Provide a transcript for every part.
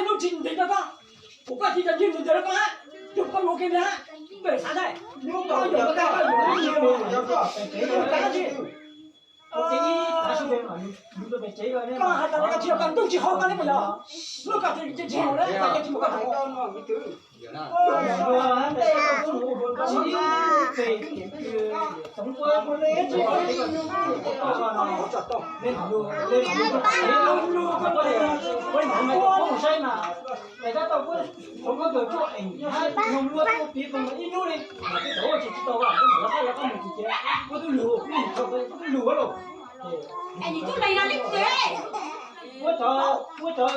nej lub tsis ntev rau koj, kuv koj tsis yog ntawd rau koj, yog koj mus kiag ntag, pem xav ntag, koj yuav koj yuav, koj tsis Koj hais tias koj tsis yog koj ntuj tsis haum koj li puas yog? Lub koj tsis haum na, koj tsis mus koj haum. Tab tom kuv tau koj tuaj eem hab noog luaj tuaj piv koom ib hnub li, mas tej thaum ua tsis tau, koj yuav koj mus tsis tias kuv twb lug, kuv twb lug los, es nws tub leeg no li ces ua cov, ua cov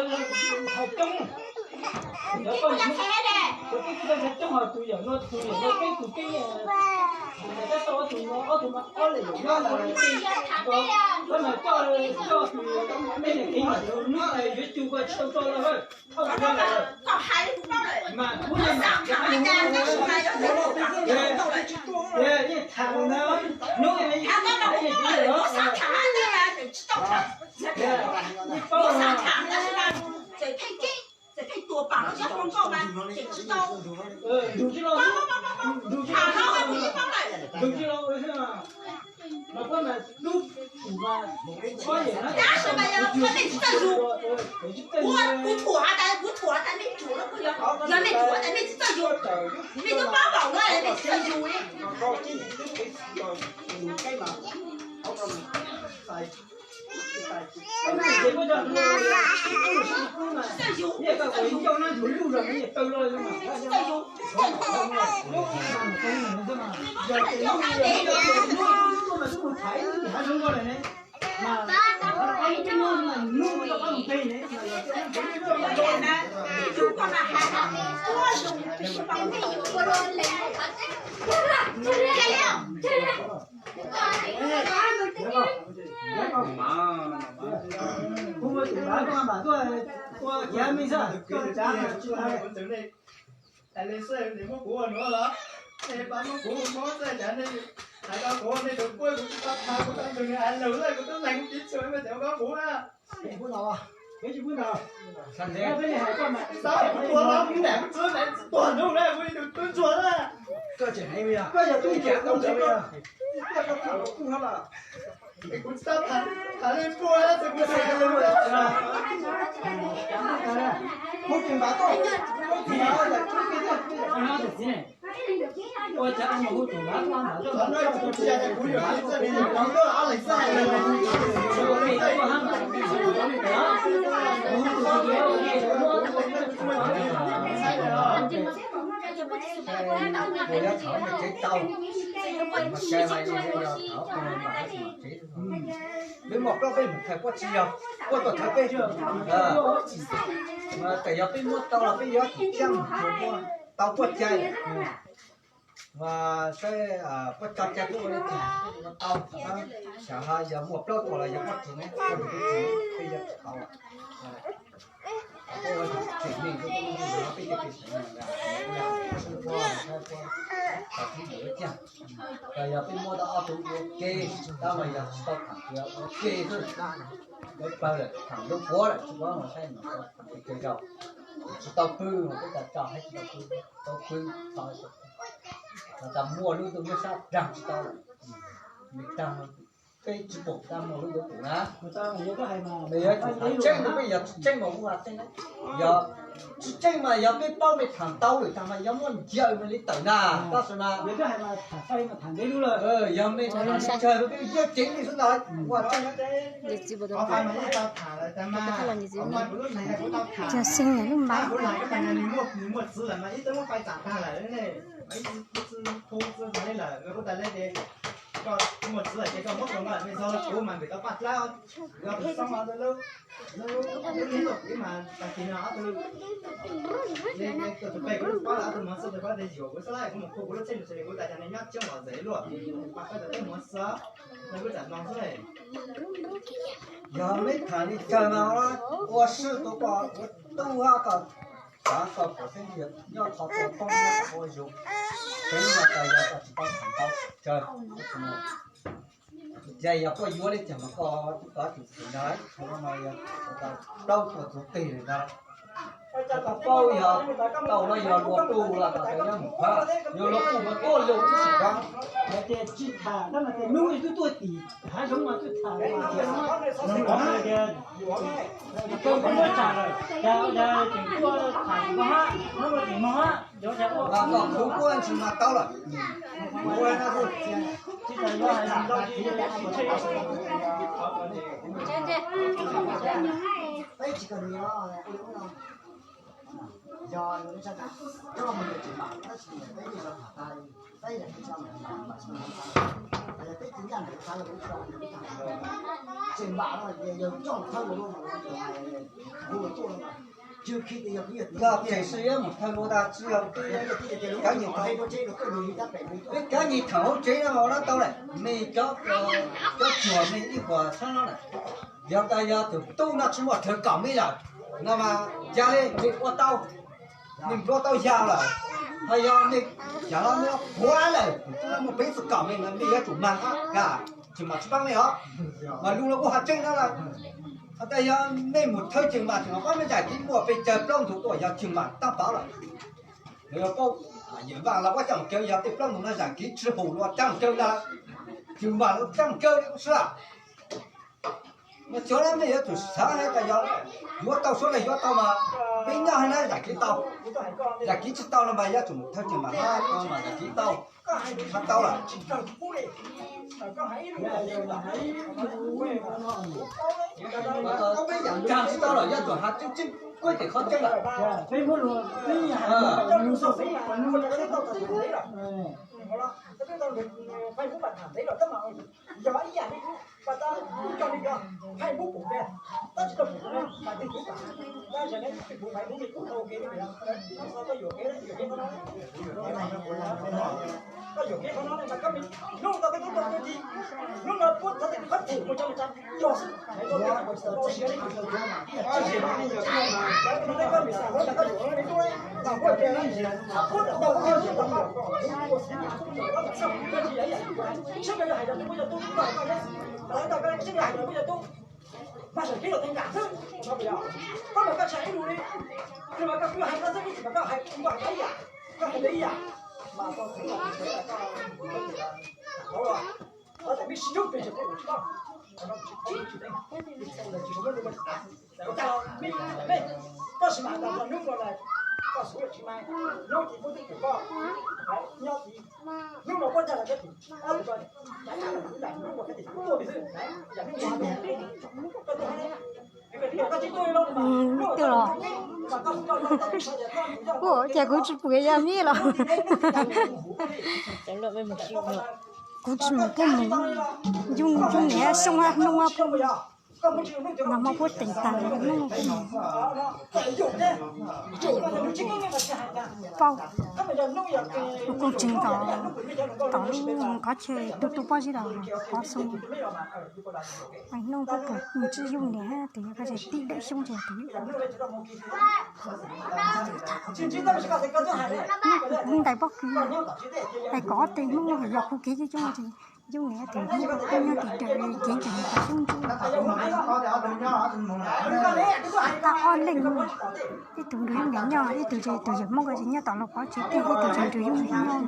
hais coob. Cov poj niam, cov peb txiv ntxawm coob hos tus yawm no tus yawm no peb tus peb, tab tom ob tug no ob tug mas ob leeg yawm no mas, tab mas coj coj tus peb niam kev mas tus hnub yuav cug ko tsis tau tso lawm, thauj mus lawm. Mas hnub no mas, yeej tham ntawd, hnub no yeej tham ntawd, yeej paub. Txawm pheej tua pam los tsis tua nkauj mas tseem tsis tau. Nrug tsis los, nrug tsis los, nrug tsis los, los koj mas tub, tab sis mas yog nej tsis txawj yug, kuv thuam tas, kuv thuam tas nej tsuav los kuj yog, yog nej tsuav tas nej tsis txawj yug, nej twb paub npaum no nej tsis txawj yug li. Kuv mus tseem lav koj mam tuaj ua kiav me xwb, koj tsav tsis tau. Hais li xwb nej muab kuv ua nuav los, nej pab muab kuv ua mob xwb cas nej hais tau kuv, nej tus puab kuv tsis tau tham, kuv tau ntug nws hais lus xwb kuv twb lees tib txhua me tseem ua koj kuv na. Kuv tsis pub ntau. Xav kuv tuag los kuv niam kuv txiv tuag nrog na, kuv tus tub ntsuag na. Koj tseem hais koj yog tub ib cam tau ntawd. Kuv tsis tau tham, tham li puag, kuv tsis tau tham li puag. Kuv yuav thov nej tsev tau, mas cai mas yog thov kom mam tsev. Peb muaj plaub peb mus thawm puab tsi yog, puab tuaj thawm peb. Mas txawm yog peb muab tau los peb yuav tsum ceeb mus tau puab cai. Mas saib puab tso cai peb ua li cas peb ua tau. Xyov ho yog muaj plaub tus los yog puab tsev ne, puab tsev peb yuav tau. Yog peb muab tau ob tug ua ke, tab mas yog tsis tau tham ua ke xwb. Lawv pawg lawm tham lub puav lawm tsis paub no saib no tham ua ke rau. Tsis tau pw, peb tas tso hais tsis tau pw, tau pw, tau, tas muaj lub ntuj nyob sab rag tsis tau lawm. Me rag, peb tsis pom tas muaj lub ntuj pum na. Tseeb, peb yog tsis tseeb mas kuv tseeb na. Yog tsis tseeb mas yog peb paub me tham tau lawm tag mas yog muaj ncaws mas li tawm na, tab sis mas yog me tham tsis tsawg peb yeej ceev li xwb ntag. Ua tseeb. Cog xeeb lub npav. Yog meb tham li kawg mas ua si tus kom ua tub hab kom tsav kom pom xeeb ntiag nyob qhov tau poob ua yus, tseeb mas tas yog kom tsis tau tham tau tsawg. Ces yog koj yuav li cas mas koj tub kov tus txiv ntag, thaum no yog plaub tuaj txug teg li ntag. Koj paub yog tau no yog luag tu los kom tau nyob mus phab, yog luag tu mas tuaj lug ib sim kov. Ces tsis tham tab mas ces hnub twb tuaj tim hav zoov mas twb tham, Koj khwv kuab ntsis mas tau lawm. Peb tsis kawg nws ua li ub no. Yog nws ua tshaj tag, coj mus nws tsis mam tab sis peb yeej yog tham tag, peb yog tsis tso mam tsis mam tag. Yog peb tsis ncaj nraim xav los peb tsis tso nws tham. Tseem npam no yog coj thawj los, kuv tuaj no. Yog tiam sis yuav mus thawj mus tas tsi yog, peb kab nyis thaum hauv tsev no los dab tau lawm, mej cov, cov cuag mej ib puas xeeb no lawm. Yog tas yog tus tub no tsi muaj dlhawv kom mej lawm no mas ca le mej ua tau, mej npluav tau yam lawm, ho yog mej yam no muaj puav lawm, tus tub no muaj peev xwm kom mej no mej yuav tsum mag, kam tsis mag tsis paub mej os. Mas lus no kuv has tseeb no lawm. Ho tas yog mej mus thawj tseem mas tseem pab mej zam kev muaj pes tsawg plaub ntug tuaj yog tseem mas tab pov lawm. Yawm Vaj los puab coj mus kaw, yog tej plaub ntug no zam kev tsi hum los coj mus kaw ntag, tseem mas los coj mus kaw li sua. Mas cov no mej yuav tsum xav hais tas yog yuav tau suav leej yuav tau mas peb nyob hauv no zam kev tau, zam kev tsi tau no mas yuav tsum thawj tseem mas hab mas zam kev tau, hab tau lawm. Tsi tau lawm yuav tsum has tseeb tseeb kuj tej qhov tseeb lawm. Mas sawv kev los teev kam xwb, koj mas koj tsis hais ib lus li, mas koj hais koj xwb, koj hais ib yam, koj hais ib yam, mas tau txheeb los tsis tau, koj tsis tau, koj tsis tau, koj tsis mas tau hnub no lawm, koj xub tsis mas, hnub tsis muaj twj ywm koj nyob tid, hnub no koj tag lawm koj tim, koj tus ko, Ua cas kuv tsis pum yog mib los? Kuv tsis mus kuj mus, yooj yooj niam xyoo hnub no puab teem tas hnub no kuj mus. Paub, ua kooj tseeg tom, tom lub qhov chaw tu tu pob zeb los pov xoo. Hnub no kuj pum mus tsi yooj niam, tus yog koj tsis tib dawm xyoob ces tus yog kuv ntais pob kws, hais kom ob teg Hmoob yog kuv kev coob coob ces yooj niam tus Hmoob nyob tim dawm kev ntseeg pov xyoob ntsuab. Tag ob leeg, ib tug nrug yooj niam nyob, ib tug ces tus yawg Hmoob ko ces nyob tom lub pov tsev tiag, ib tug ces nrug yooj niam nyob.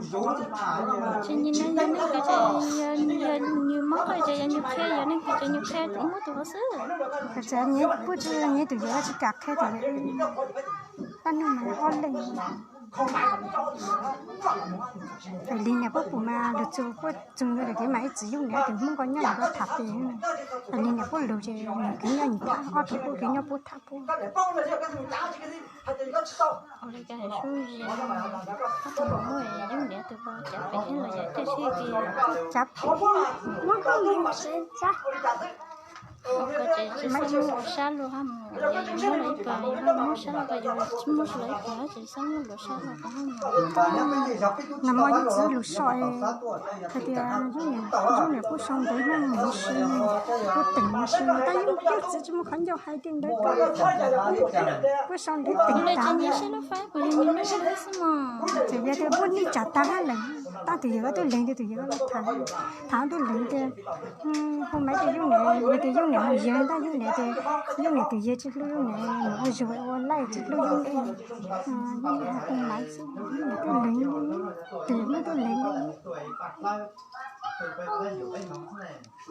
Ces nws yog neeg kws ces yog nws Hmoob ko ces yog nws qhia, yog neeg kws ces nws qhia ib muab tus hauv xwb. Txawm nyias puab tsi, nyias tus yawg tsis kam qhia tus yawg. Pab neeg mas ob leeg. Li niam puab pum mas lug txug puab txug ntawd lawm ces mas ib txiv yooj niam tus Hmoob ko nyob nws ko tham pem. Li niam puab lug ces nws kev nyob nws tham, ob tug puab kev nyob puab tham puab. Ua li cas hais sub ze, ob tug Hmoob yooj niam tus ko cav pem thiab los yog cav sib ti. Cav pem, muab koj mus tsev tsa. Ko ces tsis xav muab luas sab luag hab mus, yog yus muab luas ib pawg yus muab sab luag ko, yus tsis muab luas ib pawg ces tsis xaab muab luas sab luag ko hab mus. Nag hmo yub txiv lug so hais tias yub niam, yub niam puab sau ntawv nyob mus si, puab teem mus si, tab yub txiv tsis muaj qhov ncauj hais tias ntawd, puab sau ntawv teem tas. Txawm yog tias puab nij tsam tag hab lawm, tab tus yawg ko twb lees tias tus yawg ko los tham, tham twb lees tias, hu maiv tias yub niam, yog tias yub niam mus yawg ntag, yub niam tias yub niam tus yawg tsis hlub yub niam, mus ua zug ua laij tsis hlub yub niam, hu maiv xwb, yub niam twb lees, tus yawg twb lees.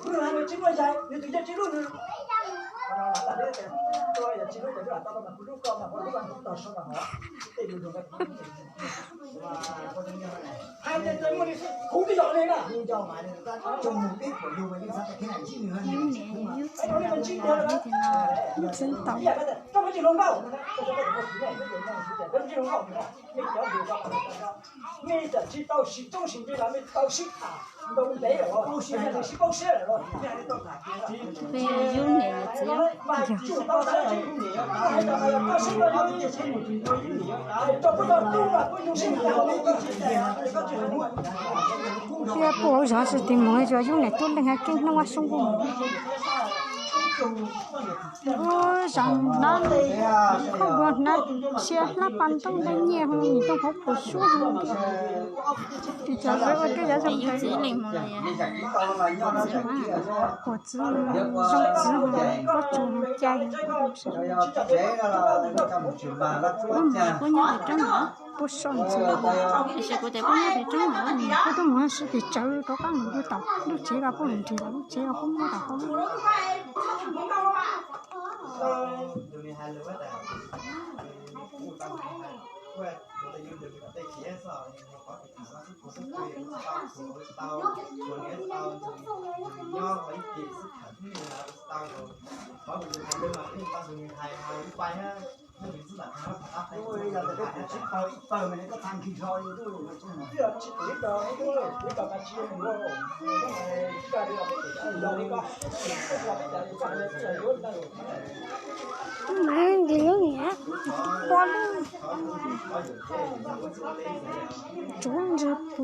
Yub niam yub txiv li tias no, yub txiv tau. Mej tsis tau sib txoob sib ntse los mej tau sib tham. Peb yub niam yawm txiv. Thiab puag hauv zos tsis tig mus, yog yub niam tuaj leej hab keeb hnub ab sub nkuj. Ua zoo hnab, khaub dua hnab, sia hlab pas ntoo dej nyiaj ho nws tooj hauv paus suab ho. Tis cov zeb ua keb yav zoo ntawd. Quas txiv, zoo txiv ho, pob tsuas ho, cai. Puab nyob pem roob, puab soj ntxwv. Puab tuaj mus sib tis tsawv rov qab mus lwm tom lub tsev los puab mus nrhiav tom lub tsev los puab muab tom hauv. Tsuav ntsis